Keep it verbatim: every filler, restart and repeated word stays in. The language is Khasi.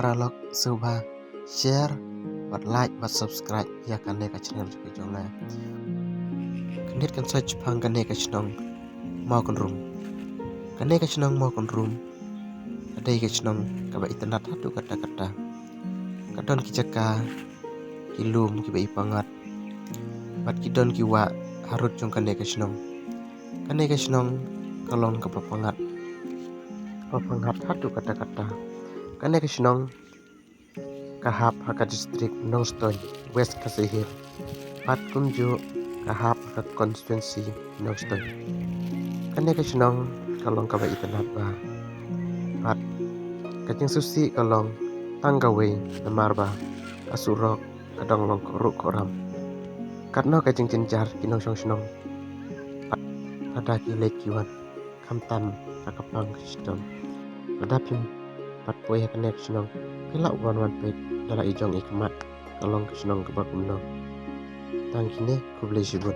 Paralok, sngewbha share bad like bad subscribe ïa kane ka channel ka jong nga. Khyndiat kan soi shaphang kane ka shnong Mawkynrum. Kane ka shnong Mawkynrum ka dei ka shnong kaba itynnad haduh katta katta. Ka don ki jaka ki lum kiba ipyngngad bad ki don ki wah harud jong kane ka shnong. Kane ka shnong ka long kaba pyngngad, kaba pyngngad haduh katta katta. Kane ka shnong ka hap ha ka district Nongstoiñ, West Khasi Hills, bad kumjuh ka hap ha ka constituency Nongstoiñ. Kane ka shnong ka long kaba itynnad bha, bad ka jingsngewsih ka long tang kawei namar ba ka surok ka dang long khohruh khohram. Katno ka jingjynjar ki nongshong shnong, bad lada ki leit ki wan khamtam ha ka pang ka shitom. Lada phim pat poi ha kane ka shnong, phi lah wan wan peit da la i jong i khmat ka long ka shnong kaba kumno. Tang kine, khublei shibun.